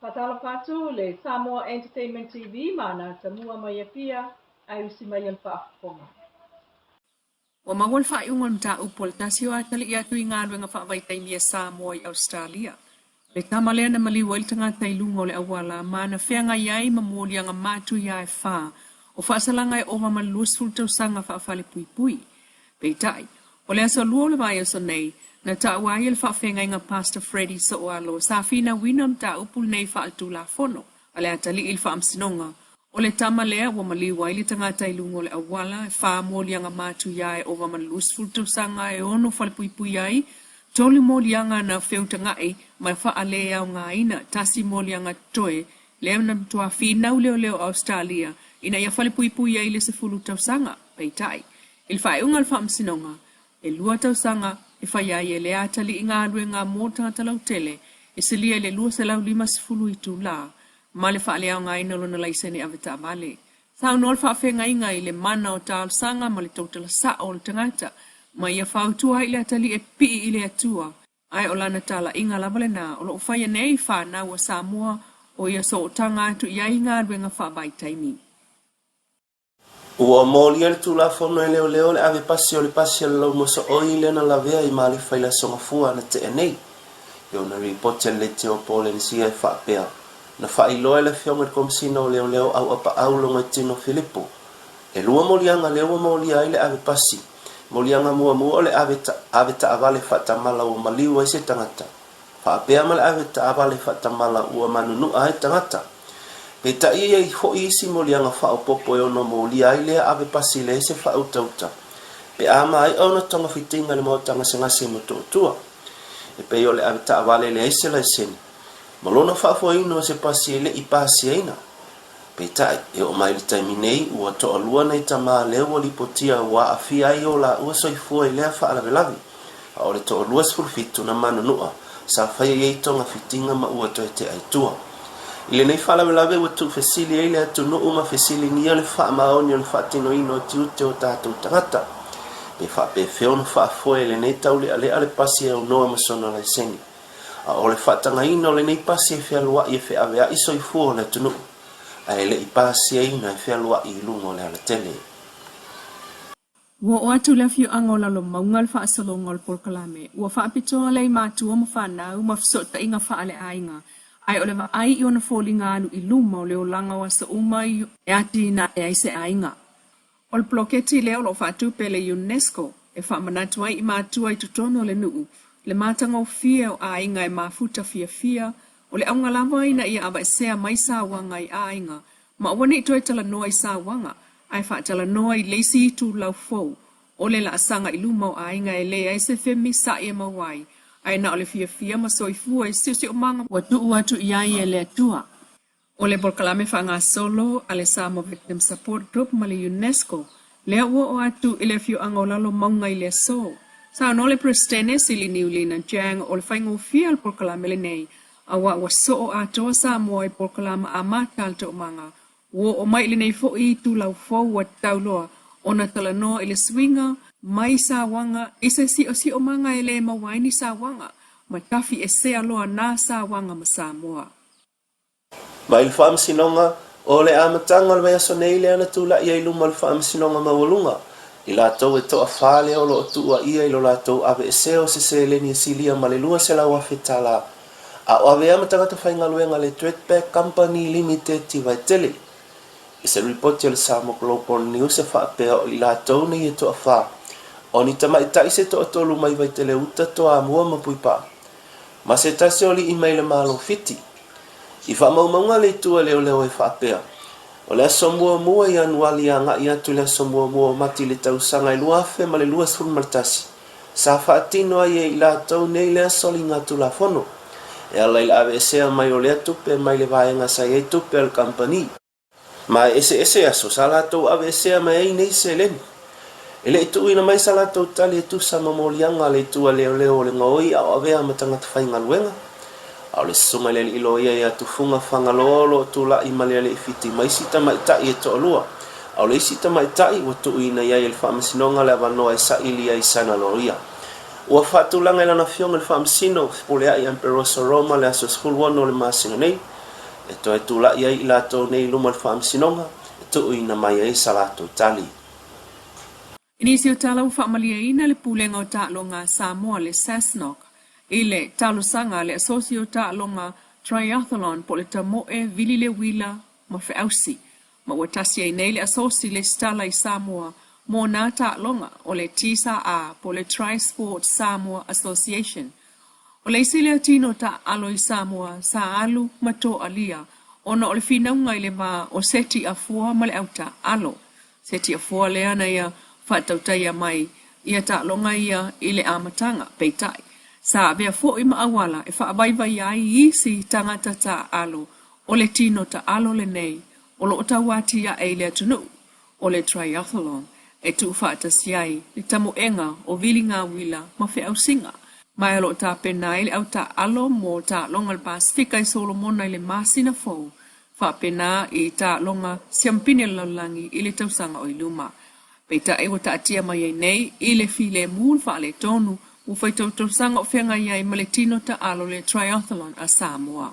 Faatalofa atu le Samoa Entertainment TV ma ana atamua mai Apia ae usi mai a le faafofoga. Ua maua le faaiuga o le mataupu a le tasi o atalii atu i galuega faavaitaimi a Samoa i Ausetalia. Le tama lea na maliu ai le tagata i luga o le auala ma na feagai ai ma moliaga matuia e fa o faasalaga e ova ma le 20 tausaga faafalepuipui. Peitai, o le aso Lua o le vaiaso nei, na taua ai e le faafeagaiga Pastor Freddie Sooalo sa finauina le mataupu lenei faaletulafono a le atalii i le faamasinoga. O le tama lea ua maliu ai le tagata i luga o le auala e fa moliaga matuia e ova ma le 20 tausaga e ono falepuipui ai, tolu moliaga na feutaga'i ma faaleaogaina, tasi moliaga totoe lea na matua finau leoleo o Ausetalia ina ia falepuipui ai le 10 tausaga. Peitai, i le faaiuga o le faamasinoga, e lua tausaga e fai ai e lea atalii galuega mo tagata lautele e silia i le 250 itulā ma le faaleaogaina o lona laisene avetaavale. Saunoa le faafeagaiga i le mana o talosaga ma le tautala sa'o o le tagata, ma ia fautua ai i le atalii e pii i le Atua, ae o lana talaiga lava lena o lo o faia nei fanau a Samoa o ia sootaga atu i ai galuega faavaitaimi. Ua molia le Tulafono e leoleo le ave pasi o le pasi a le laumosooi lea na lavea i Malifa i le Aso Gafua na tea nei. E ona ripoti a le Leitio Polenesia e faapea, na faailoa e le Afioga i le Komesina o Leoleo Auapaau Logoitino Filipo, e lua moliaga lea ua molia ai le ave pasi. Moliaga muamua o le ave ave taavale faatamala ua maliu ai se tagata. Faapea ma le ave taavale faatamala ua manunua ai tagata. Peitai e i ai foi isi moliaga faaopoopo e ono molia ai lea ave pasi leai se faautauta, pe a maea ona togafitiga i le maota gasegase i Motootua. E pei o le ave taavale leai se laisene, ma lona faafoeina o se pasi e le i pasiaina. Peitai, e oo mai i le taimi nei, ua toalua nei tama lea ua lipotia ua aafia ai o laua soifua i lea faalavelave, a o le toalua 17 na manunua sa faia i ai togafitiga ma ua toe tea i tua. I lenei faalavelave ua tuufesili ai le atunuu ma fesiligia le faamaoni o le faatinoina o tiute o tatou tagata. Pe faapefea ona faafoe e lenei taulealea le pasi e aunoa ma sona laisene. A o le faatagaina o lenei pasi e fealuai e feaveai soifua o le atunuu, ae le i pasiaina e fealuai i luga o le alatele. Ua oo atu le afioaga o Lalomauga le faasologa o le polokalame ua faapitoa lea i matua ma fanau ma fesootaiga faaleaiga, ae o le vaai i ona foliga alu i luma o le olaga o aso uma e atinae ai se aiga. O le poloketi lea o lo o faatupe e le UNESCO e faamanatu ai i matua i totonu o le nuu le matagofie o aiga e mafuta fiafia, o le auga lava ina ia aveesea mai sauaga i aiga ma aua ne i toe talanoa i sauaga ae faatalanoa i le isi itulau fou o le laasaga i luma o aiga e leai se femisa'i e maua ai ae na o le fiafia ma soifua i siosiomaga ua tuu atu i ai e le Atua. O le polokalame faagasolo a le Samoa Victim Support Group ma le UNESCO lea ua oo atu i le afioaga o Lalomauga i le aso. Saunoa le Peresetene Sili Niulina Jiang o le faigofie o le polokalame lenei aua ua soo atoa Samoa i polokalama amata a le Toomaga. Ua oo mai i lenei foi itulau fou ua tatau loa ona talanoa i le suiga mai sauaga i se siosiomaga e le maua ai ni sauaga ma tafiesea loa na sauaga ma Samoa. Mai le Faamasinoga, O le amataga o le vaiaso nei lea na tulai ai i luma o le Faamasinoga Maualuga, i latou e toafa lea o lo o tuuaia i lo latou aveesea o se seleni e silia ma le $200,000 tala, a o avea ma tagata faigaluega a le Dredback Company Limited i Vaitele. I se ripoti a le Samoa Global News e faapea o i latou nei e toafa, o ni tamaitai se toatolu mai Vaitele Uta, Toamua ma Puipaa, ma se tasi o alii mai le Malo Fiti. I faamaumauga le itu a leoleo e faapea, O le aso muamua Ianuali agai atu i le aso muamua o Mati i le tausaga e 2021, sa faatino ai e i latou nei lea soliga Tulafono e ala i le aveesea mai o lea tupe mai le vaega sa i ai tupe a le kamupani. Ma e eseese aso sa latou aveesea mai ai nei seleni. E le i tuuina mai sa latou tali e tusa ma moliaga a le itu a leoleo o le gaoi a o avea ma tagata faigaluega. A o le susuga i le alii loia ia Tufuga Fagaloa o lo o tulai ma le alii Fiti ma isi tamaitai e toalua. A o le isi tamaitai ua tuuina i ai e le Faamasinoga le avanoa e saili ai sana loia. Ua faatulaga e lana afioga i le Faamasino, Fepuleai Amperoso Roma le aso 16 o le masina nei. E toe tulai ai i latou nei i luma o le Faamasinoga e tuuina mai ai sa latou tali. I nisi o tala ua faamalieina le Pulega o Taaloga a Samoa, le SASNOC, i le talosaga a le Asosi o Taaloga Triathlon po o le Tamoe Vili le Uila ma Feausi, ma ua tasi ai nei le Asosi lesitala i Samoa mo nā taaloga o le TSAA po o le Tri-Sport Samoa Association. O le isi lea tino taaalo i Samoa sa alu ma toalia ona o le finauga i le va o Seti Afua ma le au taaalo. Seti Afua lea na ia faatautaia mai ia taaloga ia i le amataga, peitai, sa avea foi ma auala e faavaivaia ai isi tagata taaalo o le tino taaalo lenei o lo o tauatiae i le atunuu. O le triathlon e tuufaatasi ai le tamoega o viligauila ma feausiga, ma o lo o tapena ai le au taaalo mo taaloga o le Pasefika i Solomona i le masina fou, faapena i taaloga siampine o le lalolagi i le tausaga o i luma. Peitai ua taatia mai ai nei i le filemu le faaletonu ua faitau tausaga o feagai ai ma le tino taaalo le triathlon a Samoa.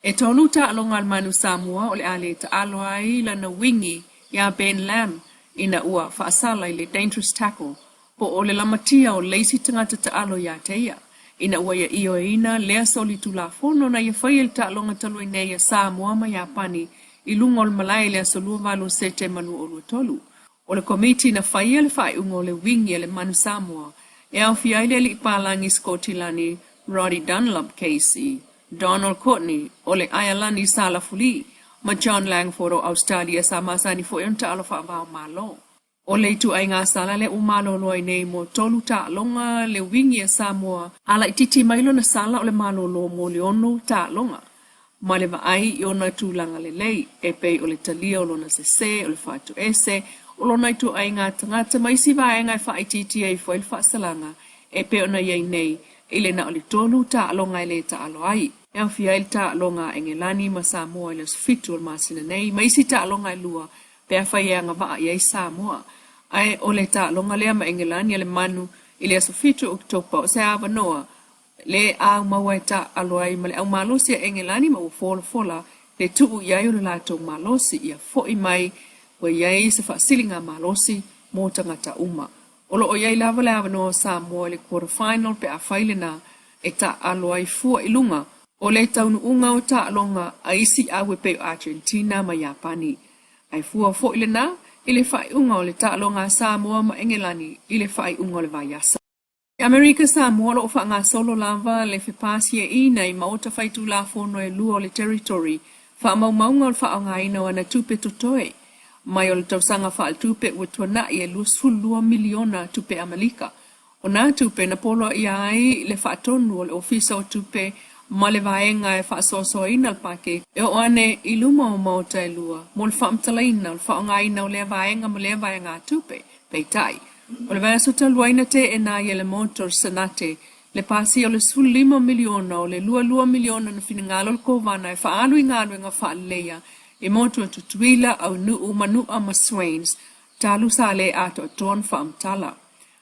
E tolu taaloga a le Manu Samoa o le a le taalo ai lana wingi iā Ben Lam ina ua faasala i le dangerous tackle po o le lamatia o le isi tagata taalo iā te ia ina ua ia ioeina lea solitulafono na ia faia i le taaloga talu ai nei a Samoa ma Iapani i luga o le malae i le aso 28 o Setema 2023. O le Komiti na faia le faaiuga o le wingi a le Manu Samoa e aofia ai le alii palagi Sikotilani Roddy Dunlop KC, Donald Courtney o le Aialani sa Lafulii ma John Langford o Ausetalia sa masani foi ona taalo faava-o-Malo. O le ituaiga sala lea ua malolo ai nei mo tolu taaloga le wingi a Samoa, a laitiiti mai lona sala o le malolo mo le ono taaloga. Ma le vaai i ona tulaga lelei, e pei o le talia o lona sese, o le faatoese, o lona ituaiga tagata ma isi vaega e faaitiitia ifo ai le faasalaga e pei ona i ai nei i le na o le tolu taaloga e le taalo ai. E aofia ai le taaloga a Engelani ma Samoa i le aso 7 o le masina nei ma isi taaloga e lua pe afai e agavaa i ai Samoa. Ae o le taaloga lea ma Engelani a le Manu i le aso 7 o Oketopa o se avanoa le au maua e taaalo ai ma le au malosi a Engelani ma ua folafola le tuu i ai o le latou malosi ia foi mai ua i ai se faasiliga malosi mo tagata uma. O lo o i ai lava le avanoa o Samoa i le quarter final pe afai lena e taaalo ai fua i luga o le taunuuga o taaloga a isi au e pei o Argentina ma Iapani. Ae fua foi lena i le faaiuga o le taaloga a Samoa ma Engelani i le faaiuga o le vaiaso. I Amerika Samoa, o lo o faagasolo lava le fepasiaina i Maota Faitulafono e lua o le Territory faamaumauga o le faaaogaina o ana tupe totoe mai o le tausaga faaletupe ua tuanai e $22 miliona tupe Amelika. O nā tupe na poloaia ai le faatonu o le Ofisa o Tupe ma le vaega e faasoasoaina le paketi e oo ane i luma o Maota e lua mo le faamatalaina o le faaaogaina o lea vaega ma lea vaegatupe. Peitai, o le vaiaso talu ai na teena ai e le Maota o le Senate le pasia o le $15 miliona o le 22 miliona na finagalo le Kovana e faaalu i galuega faaleleia i motu o Tutuila, Aunuu, Manua ma Swains talu sa le atoatoa ona faamatala.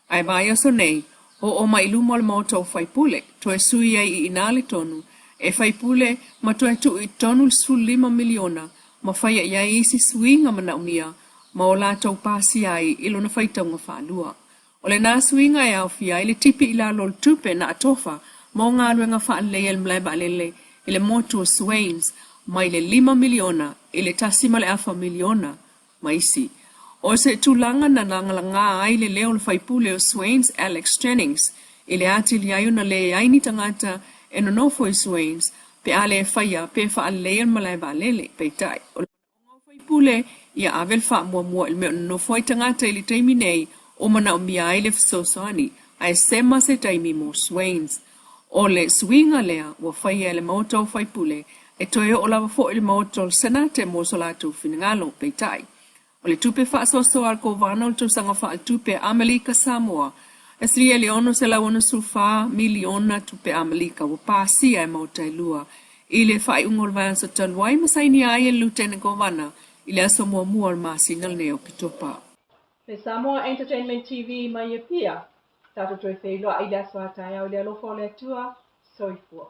Ae vaiaso nei, oo mai i luma o le Maota o Faipule, toe sui ai i ina le tonu e faipule ma toe tuu i totonu le $15 miliona ma faia i ai isi suiga manaomia ma o latou pasia ai i lona faitauga faalua. O lena suiga e aofia ai le tipi i lalo o le tupe na atofa mo galuega faaleleia i le malae vaalele i le motu o Swains mai le $5 miliona i le $1.5 miliona ma isi. O se tulaga na lagalaga ai le leo o le faipule o Swains Alex Jennings i le atili ai ona leai ni tagata e nonofo i Swains pe a le faia pe faaleleia le malae vaalele. Peitai, o le manaoga o faipule ia ave le faamuamua i le mea o nonofo ai tagata i le taimi nei o manaomia ai le fesoasoani, ae sema se taimi mo Swains. O le suiga lea ua faia e le Maota o Faipule e toe oo lava foi i le Maota o le Senate mo so latou finagalo. Peitai, o le tupe faasoasoa a le Kovana o le tausaga faaletupe a Amelika Samoa e silia i le $664 miliona tupe Amelika ua pasia e Maota e lua i le faaiuga o le vaiaso talu ai ma sainia ai e le Lutene Kovana i le aso muamua o le masina lenei o Oketopa. Le Samoa Entertainment TV mai Apia, tatou toe feiloai i le aso a taeao i le alofa o le Atua. Soifua.